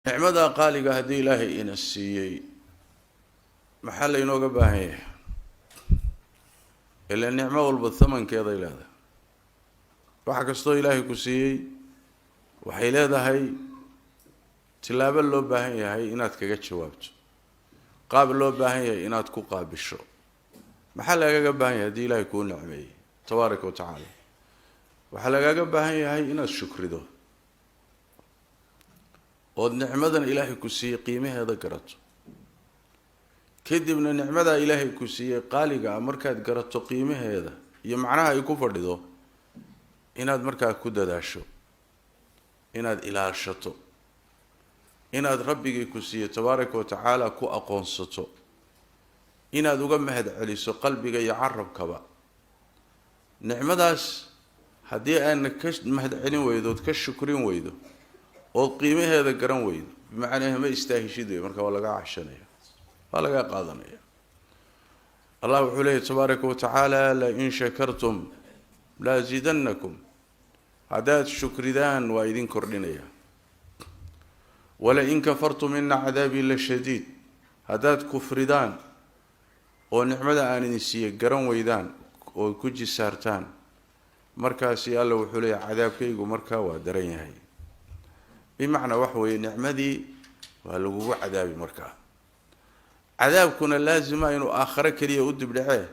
Nicmadaa qaaliga haddii Ilaahay ina siiyey, maxaa laynooga baahan yahay? Ila nicmo walba thamankeeday leedahay. Waxa kastoo Ilaahay ku siiyey waxay leedahay tilaabo loo baahan yahay inaad kaga jawaabto, qaab loo baahan yahay inaad ku qaabisho. Maxaa lagaga baahan yahay haddii Ilaahay kuu nicmeeyey tabaaraka wa tacaala? Waxaa lagaaga baahan yahay inaad shukrido ood nicmadan Ilaahay ku siiyey qiimaheeda garato. Kadibna nicmadaa Ilaahay ku siiyey qaaliga ah markaad garato qiimaheeda iyo macnaha ay ku fadhido, inaad markaa ku dadaasho, inaad ilaashato, inaad Rabbigii ku siiyey tabaaraka wa tacaala ku aqoonsato, inaad uga mahad celiso qalbiga iyo carabkaba. Nicmadaas haddii aadna ka mahad celin weydo ood ka shukrin weydo ood qiimaheeda garan weydo, bimacnaa ma istaahishid wey. Marka waa lagaa cashanaya, waa lagaa qaadanaya. Allah wuxuu leeyahy tabaaraka wa tacaala: "Lain shakartum laazidannakum." Haddaad shukridaan, waa idin kordhinaya. "Walain kafartum ina cadaabii la shadiid." Haddaad kufridaan oo nicmada aan idin siiye garan weydaan ood ku jisaartaan, markaasi Alla wuxuu leeyahy cadaabkaygu markaa waa daran yahay. Bimacnaa waxa weeye, nicmadii waa lagugu cadaabi. Markaa cadaabkuna laazima inuu aakhare keliya u dibdhacee,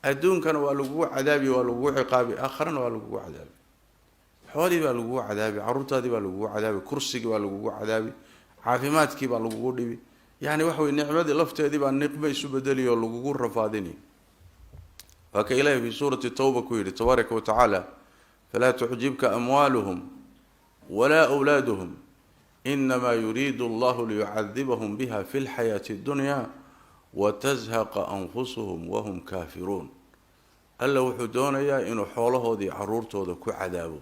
adduunkana waa lagugu cadaabi, waa lagugu ciqaabi, aakharana waa lagugu cadaabi. Xoolii baa lagugu cadaabi, carruurtaadii baa lagugu cadaabi, kursigii baa lagugu cadaabi, caafimaadkii baa lagugu dhibi. Yani waxa weye, nicmadii lafteedii baa niqma isu bedeliyo oo lagugu rafaadini. Waa ka Ilahi fi suurati Tawba ku yidhi tabaaraka wa tacaala: "Falaa tucjibka amwaaluhum walaa awlaaduhum, inamaa yuriidu allahu liyucadibahum biha fi lxayaati addunya watazhaqa anfusuhum wahum kaafiruun." Alla wuxuu doonayaa inuu xoolahoodii caruurtooda ku cadaabo,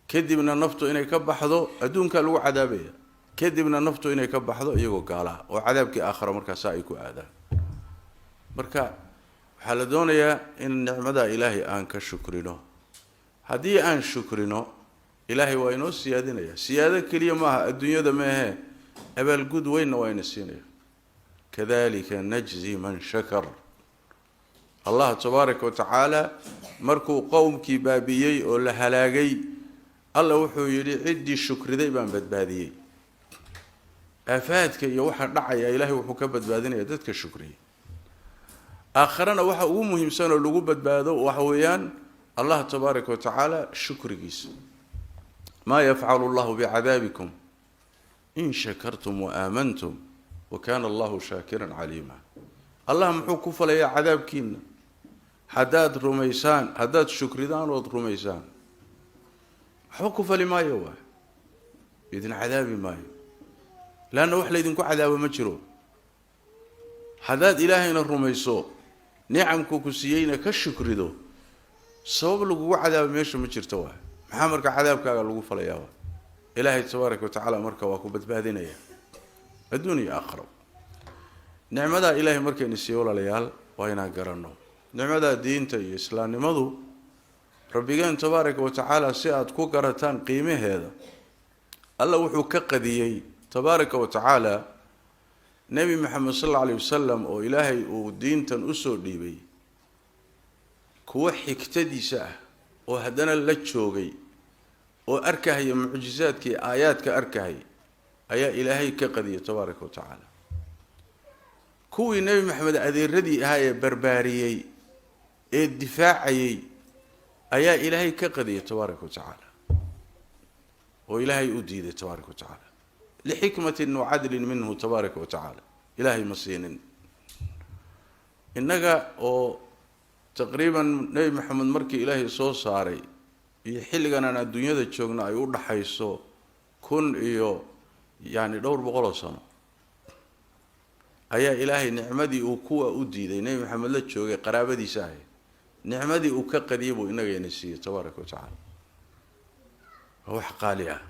kadibna naftu inay ka baxdo. Adduunkaa lagu cadaabaya, kadibna naftu inay ka baxdo iyagoo gaalaha oo cadaabkii aakhara markaasaa ay ku aadaan. Marka waxaa la doonayaa in nicmada Ilaahay aan ka shukrino. Haddii aan shukrino, Ilaahay waa inoo siyaadinaya. Siyaado keliya maaha, adduunyada meehee, abaalgud weynna waa ina siinaya. "Kadalika najzi man shakar." Allah tabaaraka wa tacaala markuu qowmkii baabi'iyey oo la halaagay, Alla wuxuu yidhi: "Ciddii shukriday baan badbaadiyey." Aafaadka iyo waxa dhacaya Ilaahay wuxuu ka badbaadinaya dadka shukriyay. Aakharana waxa ugu muhiimsan oo lagu badbaado waxa weeyaan Allah tabaaraka wa tacaala shukrigiisa. "Maa yafcalu Allahu bicadaabikum in shakartum wa aamantum wa kana Allahu shaakiran caliima." Allah muxuu ku falayaa cadaabkiina haddaad rumaysaan? Haddaad shukridaan ood rumaysaan, waxba ku fali maayo, waay idin cadaabi maayo, leanna wax laydinku cadaabo ma jiro. Haddaad Ilaahayna rumayso, nicamku ku siiyeyna ka shukrido, sabab lagugu cadaabo meesha ma jirto waay. Maxaa marka cadaabkaaga lagu falayaa? Waay Ilaahay tabaaraka wa tacaala marka waa ku badbaadinaya adduun iyo aakhiro. Nicmadaa Ilaahay markayna siiye, walaalayaal, waa inaan garanno nicmadaa diinta iyo islaamnimadu. Rabbigeen tabaaraka wa tacaala, si aad ku garataan qiimaheeda, Alla wuxuu ka qadiyey tabaaraka wa tacaala Nebi Maxamed sal alla alayh wasalam, oo Ilaahay uu diintan usoo dhiibay, kuwo xigtadiisa ah oo haddana la joogay oo arkahaya mucjizaadkii aayaadka arkahaya ayaa Ilaahay ka qadiyay tabaaraka wa tacaala. Kuwii Nebi Maxamed adeeradii ahaa ee barbaariyey ee difaacayey ayaa Ilaahay ka qadiyay tabaaraka wa tacaala, oo Ilaahay u diiday tabaaraka wa tacaala lixikmatin wa cadlin minhu tabaaraka wa tacaala. Ilaahay ma siinin. Innaga oo taqriiban Nebi Maxamed markii Ilaahay soo saaray iyo xilligan aan adduunyada joogno ay u dhaxayso kun iyo yani dhowr boqoloo sano, ayaa Ilaahay nicmadii uu kuwa u diiday Nebi Maxamed la joogay, qaraabadiisa ahayd, nicmadii uu ka qadiyay buu innagayna siiyey tabaaraka wa tacaala. Waa wax qaali ah,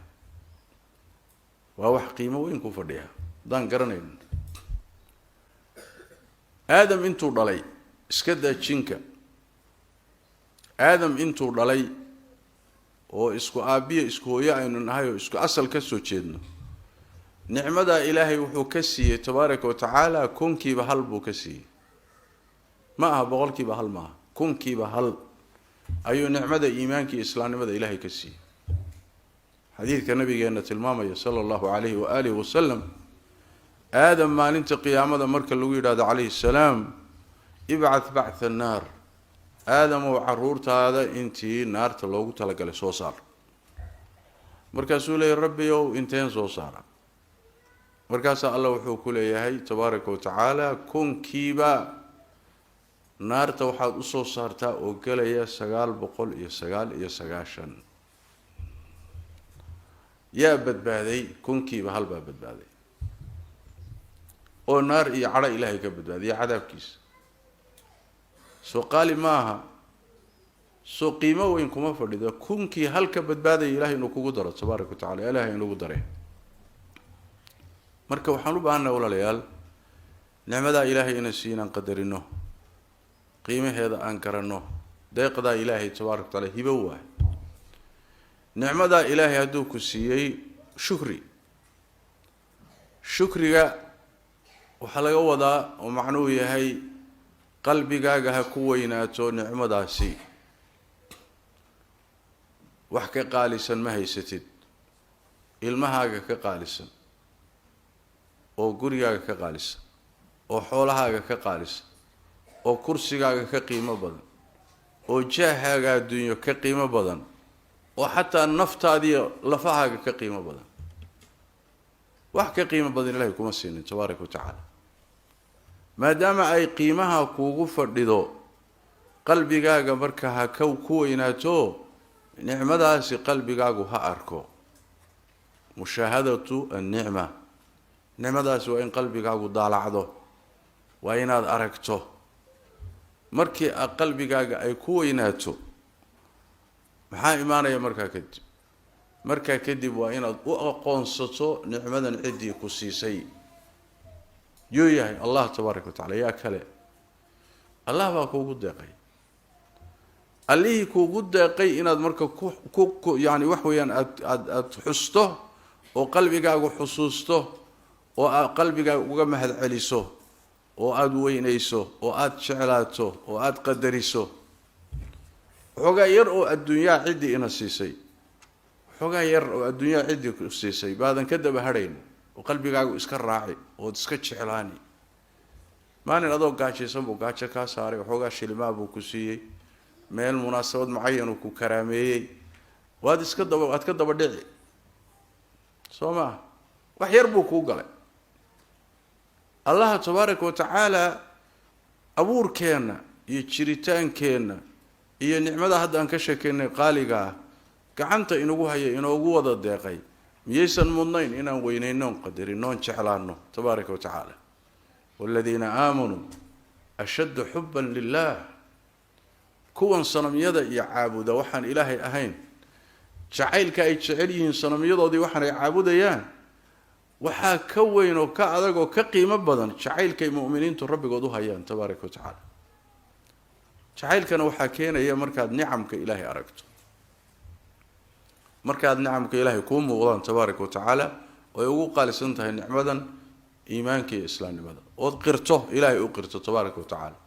waa wax qiimo weyn ku fadhiya haddaan garanayn. Aadam intuu dhalay, iska daa jinka, Aadam intuu dhalay oo isku aabbiya isku hooyo aynu nahay oo isku asal ka soo jeedno. Nicmadaa Ilaahay wuxuu ka siiyey tabaaraka wa tacaala 1000kiiba 1 buu ka siiyey. Ma aha 100kiiba 1, maaha, 1000kiiba 1 ayuu nicmada iimaanka iyo islaamnimada Ilaahay ka siiyey. Xadiidka nabigeena tilmaamaya sala allahu calayhi waaalihi wasalam, Aadam maalinta qiyaamada marka lagu yidhahdo calayhi salaam, ibcad bactha annaar, Aadamow caruurtaada intii naarta loogu talagalay soo saar. Markaasuu leeyahy, Rabbiyow, inteen soo saara? Markaasaa Alla wuxuu ku leeyahay tabaaraka wa tacaala, 1000kiiba naarta waxaad usoo saartaa oo gelaya 999. Yaa badbaaday? 1000kiiba 1 baa badbaaday oo naar iyo cadho Ilaahay ka badbaaday iyo cadaabkiisa. Soo qaali maaha? Soo qiimo weyn kuma fadhido 1000kii 1 ka badbaadaya Ilahay inuu kugu daro tabaaraka wa tacala? Ilahay inugu daray. Marka waxaan u baahannaha, walaalayaal, nicmadaa Ilaahay ina siinaan qadarino, qiimaheeda aan garanno. Deeqdaa Ilaahay tabaaraka wa tacala hibo waay. Nicmadaa Ilaahay hadduu ku siiyey, shukri. Shukriga waxaa laga wadaa oo macnuhu yahay qalbigaaga ha ku weynaato nicmadaasi. Wax ka qaalisan ma haysatid, ilmahaaga ka qaalisan, oo gurigaaga ka qaalisan, oo xoolahaaga ka qaalisan, oo kursigaaga ka qiimo badan, oo jaahaaga adduunyo ka qiimo badan, oo xataa naftaadiiyo lafahaaga ka qiimo badan. Wax ka qiimo badan Ilahay kuma siinin tabaaraka wa tacaala. Maadaama ay qiimaha kuugu fadhido qalbigaaga, marka ha ka ku weynaato nicmadaasi, qalbigaagu ha arko. Mushaahadatu annicma, nicmadaasi waa in qalbigaagu daalacdo, waa inaad aragto. Markii qalbigaaga ay ku weynaato, maxaa imaanaya markaa kadib? Markaa kadib waa inaad u aqoonsato nicmadan ciddii ku siisay yuu yahay. Allah tabaaraka wa tacala. Yaa kale? Allah baa kuugu deeqay. Allihii kuugu deeqay inaad marka ku yani wax weeyaan aad aad aada xusto oo qalbigaagu xusuusto oo aad qalbigaaga uga mahad celiso oo aada weynayso oo aada jeclaato oo aada qadariso. Waxoogaa yar oo adduunyaa ciddii ina siisay, waxoogaa yar oo adduunyaa ciddii ku siisay baadan ka daba hadhayn oo qalbigaagu iska raaci ood iska jeclaani. Maalin adoo gaajaysan buu gaajo kaa saaray, waxoogaa shilimaa buu ku siiyey, meel munaasabad mucayan uu ku karaameeyey, waad iska daba waad ka daba dhici, soo maa? Wax yar buu kuu galay. Allaha tabaaraka wa tacaala abuurkeenna iyo jiritaankeenna iyo nicmada hadda aan ka sheekeynay qaaliga ah gacanta inagu haya, inoogu wada deeqay, miyaysan mudnayn inaan weynaynoon, qadarinoon, jeclaano tabaaraka wa tacaala? Waladiina aamanuu ashaddu xuban lilah. Kuwan sanamyada iyo caabuda waxaan Ilaahay ahayn, jacaylka ay jecel yihiin sanamyadoodii waxaan ay caabudayaan waxaa ka weyn oo ka adag oo ka qiimo badan jacaylkay mu'miniintu Rabbigood u hayaan tabaaraka wa tacaala. Jacaylkana waxaa keenaya markaad nicamka Ilaahay aragto, markaad nicamka Ilaahay kuu muuqdaan tabaaraka wa tacaala, oy ugu qaalisan tahay nicmadan iimaanka iyo islaamnimada, ood qirto, Ilaahay u qirto tabaaraka wa tacaala.